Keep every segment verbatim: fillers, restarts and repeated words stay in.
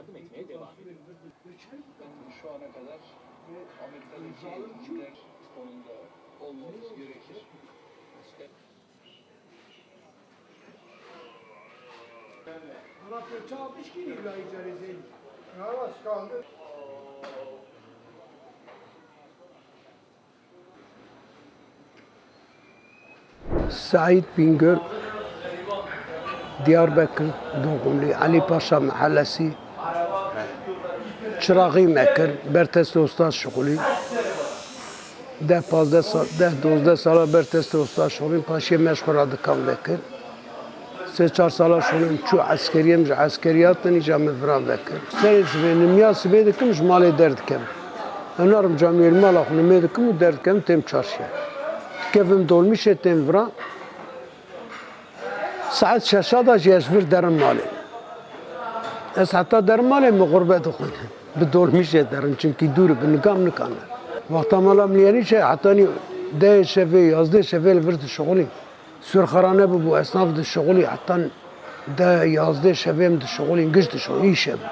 Yardım etmeye devam ediyor. Şu ana kadar bu Amerika'daki ilişkiler konumunda olmamız gerekir. Seîd Bingöl, Diyarbekir doğumlu, Ali Paşa Mahallesi. Çiraxî me kir, ber testê ustad şixulî. Deh pazdeh sal, deh dozdeh sala ber testê ustad şixulî, paşê me ji xwe re dikan vekir. Sê çar sala şûnê min çû eskeriyê, min ji eskeriyê hatin, îca min vira vekir. Serê sibê, nimiya sibê dikim, ji malê derdikem. Em narim camiyê li mala xwe nimê dikim û derdikem, têm çarşiya. Dikevim dolmîşê, têm vira. Saet şeşa da jî ez vir derim malê. Ez heta derim malê, min xurbet dixwîne. Bi dolmîşê derim, çimkî dûr e, bi niga min nikane. Wexta mala min yenî çê, hetanî dehê şevê, yazdê şevê li vir dişixulî. Sûrxera nebûbû, esnaf dişixulî, heta deh yazdeh şevê em dişixulîn, giş dişixulîn, îş hebû.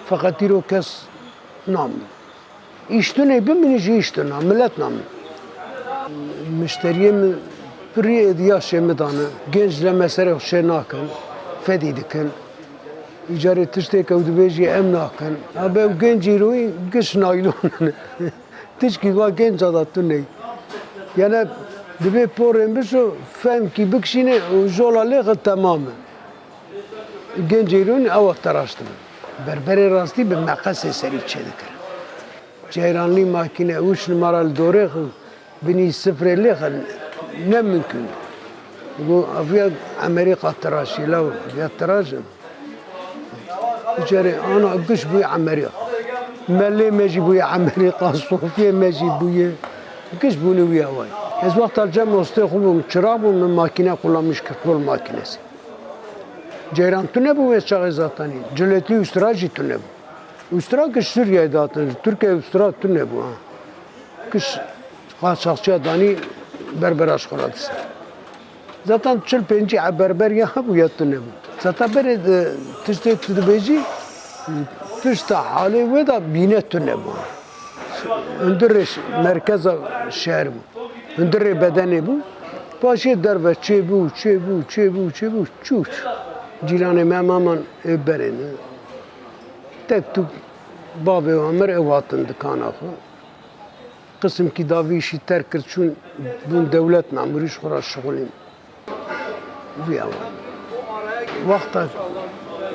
Feqet îro kes namîne. Îş tune bimîne jî îş tune, milet namîne. Mişteriyê min pirî êdî yaşê min dane. Genç le meselê xwe çê nakin, fedî dikin. Îcarê tiştê ke ew dibêjî em nakin. Abi ew genç îroyî giş naylon in. Tişkî va genca da tune. Yene dibê porên bişo, fehmkî bikişîne û jola lêxe temam e. Genc îroyî ewa teraş dibin. Berberê rastî bi meqesê serî çêdikir. Ceyranlî makîne, ûş nimara li dorê xwe, binî sifrê lêxe, ne mimkun. Got, ev ya Emerîka teraşî, law, ev ya teraş in. Biçare ana giş bûye Emerîka. Melê me jî bûye Emerîka, sofiyê me jî bûye. Giş bûne wî awayî. Ez wexta li cem ostê xwe bûm, çira bûm, min makîne kullanmış kir, kol makinesi. Ceyran tune bû wê çaxê zatenî. Ciletî ustura jî tune bû. Ustura giş Sûriyeyê dihatin, ji Tirkiyeyê ustura tune bû, ha. Giş qaçaxçiya danî berbera ji xwe re dise. Zaten çil pêncî e berber ya hebû ya tune bû. Zaten berê de tiştê tu dibêjî, pişta halê wê de bîne tune bû. Hundirê ş-, merkeza şehir bû. Hundirê bedenê bû. Paşê derve çêbû, çêbû, çêbû, çêbû, çû, çû. Cîranê me maman ê berê ne. Tek tûk bavê wan mir ew hatin dikana xwe. Qisimkî da vî îşî terk kir, çûn bûn dewlet memurî, ji xwe re şixulîn. Vî awa. Wexta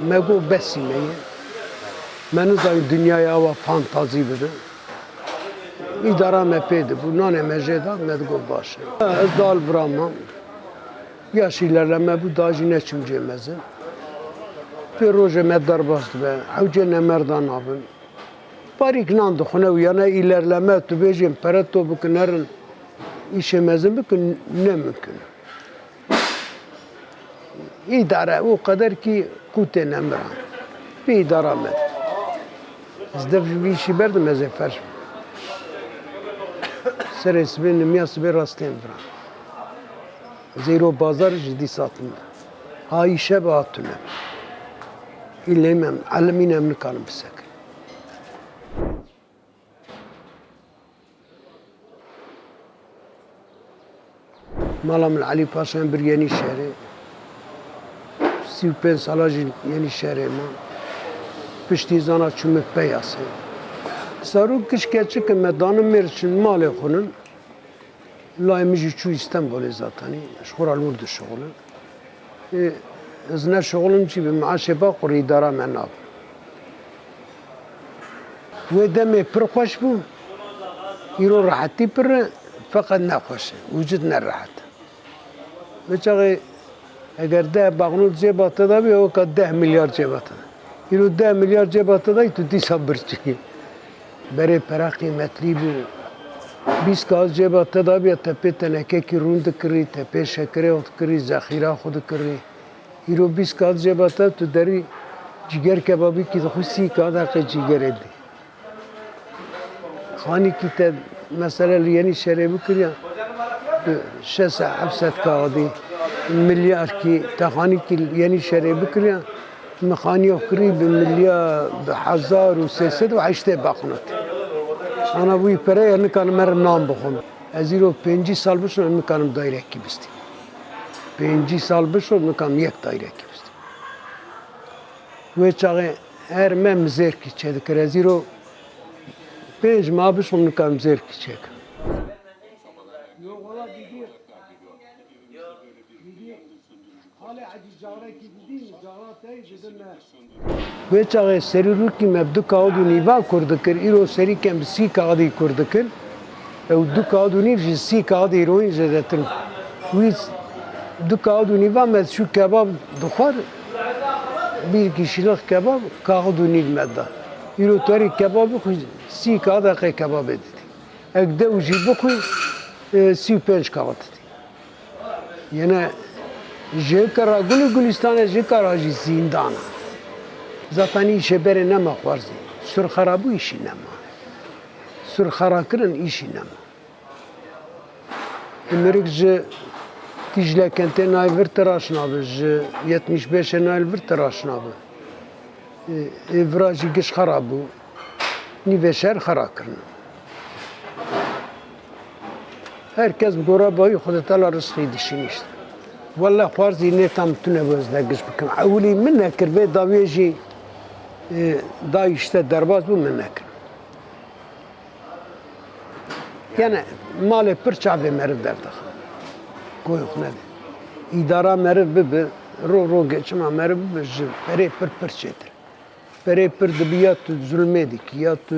me got besî me ye. Me nizanî dinyayê awa fantazî bibe. Îdara me pê dibû, nanê me jê da, me digot baş e. Ez dal vira mam. Yaş îlerleme bû, da jî neçûm cê mezin. Pê rojê me derbas dibe, hewcê nemerdan nabin. Parîk nan dixwine û ya ne îlerleme, tu bêjên pere to bikin herin, îşê mezin bikin, ne mimkun. Îdare û qederkî qûtê nemiran. Bi îdara me. Ez dev ji vî îşî berdim, ez ê ferş bim. Serê sibê, nimiya sibê rastiyên viran. Zêro bazar ji dîsa tune. Ha îşe be ha tune. Îlê me, elimîne em nikarin bisekin. Mala min Elî Paşa bir Yenîşehirê. Sî û pênc sala jî Yenîşehirê ma. Piştî zana çûme Peyasê. Zarok giş keçik in, me danin mêr çin malê xwe nin. Layê min jî çû Îstenbolê zatenî, ji xwe re li wir dişixulin. Ê, ez ne şixulim çi bi meaşê ba qurî îdara me nabim. Wê demê pir xweş bû, îro rehetî pir e, feqet ne xweş e, wicud ne rehet e. Wê çaxê eger deh baxnût cêba te de bî, weka deh milyar cêba te de. Îro deh milyar cêba te de, tu dîsa birçî. Berê pere qîmetlî bû. Bîst kağit cêba te de bîya, te pê tenekekî rûn dikirî, te pê şekerê xwe dikirî, zexîra xwe dikirî. Îro bîst kağit cêba te, tu derî cîger kebabîkî dixwî, sî kağit heqê cîgerê dî. Xanîkî te mesela li Yenîşehirê bikiriya, bi şeş sed heft sed kağidî, milyarkî te xanîkî li Yenîşehirê bikiriya, Mexaniya kurî bi milya bi hezar û sê sed û heştê baqinat. Ana wî pereye nikanim mere nan bixwim. Ez îro pêncî sal bişim, em nikanim dayrekî bistî. Pêncî sal bişim, nikanim yek dayrekî bistî. Wê çaxê her me mizêrkî çêdikir. Ez îro pênc ma bişim, nikanim mizêrkî çêkim. Wê çaxê serî rûkî me bi du kaxid û nîva kur dikir, îro serî kem bi sî kaxidî kur dikir. Ew du kaxid û nîv ji sî kaxidî îroyîn zêdetir. Wî du kaxid û nîva me çû kebab dixwar, bir kişilik kebab kaxid û nîv me da. Îro tu herî kebab bixwî, sî kaxid heqê kebabê didî. Ek dew jî bixwî, e, sî û pênc kaxid didî. Yene ji kara gul û gulîstan e, ji kara jî zîndan e. Zaten îşê berê nema xwarzî. Surxera bû, îşî nema. Surxera kirin, îşî nema. Mirik ji Dîcle kentê nayê vir tiraşnabe, ji yetmiş beşê nayê vir tiraşnabe. Ê, ê vira jî giş xera bû. Nîvê şer xera kirine. Her kes bi gora bayî Xwedê Teala rizqî dişînî işte. Welle xwarzî nê tam tune bû ez ne giş bikim. Ewilî min nekir, vê dawiyê jî, e, dayî işte derbas bû, min nekir. Yani malê pir çavê meriv derdixe. Goyê xwe nede. Îdara meriv bibe, ro ro geçima meriv bibe, ji perê pir pir çêtir. Perê pir dibi ya tu zulmê dikî, ya tu...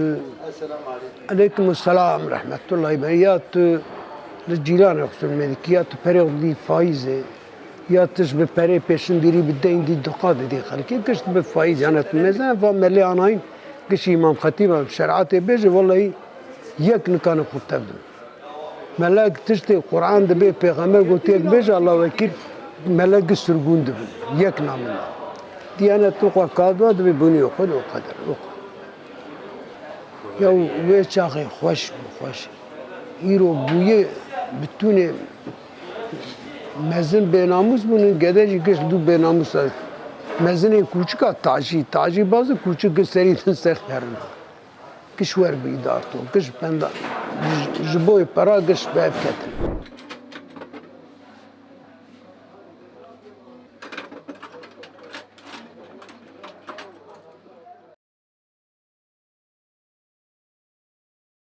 Esselamu aleykum. Aleykum selam, rehmetullahi be. Ya tu li cîranê xwe zulmê dikî, ya tu perê xwe didî faîzê, ya tu ji bi perê pêşindîrî bi deyn dî duqa didî xelkê, giş dibi faîz, yani tu mêze va melê anayîn, giş îmam xetîba bi şer'atê bêje, wellahî yek nikane xwe tev bin. Melek tiştê Quran dibê, pêxember gotiye, bêje Allah wekîl, melek gi sirgûn dibin. Yek namine. Diyanet tu xwe kadwa dibê bunî xwe o qeder, o qeder. Ya wê çaxê xweş bû, xweş. Îro bûye bi tûnê mezin bênamûs bûn, gede jî giş dû bênamûs e. Mezinê kûçika tacî, tacî bazı kûçik giş serî din ser xerina. Giş wer bi îdar to, giş benda, ji, ji bo pera giş bi ev ketin.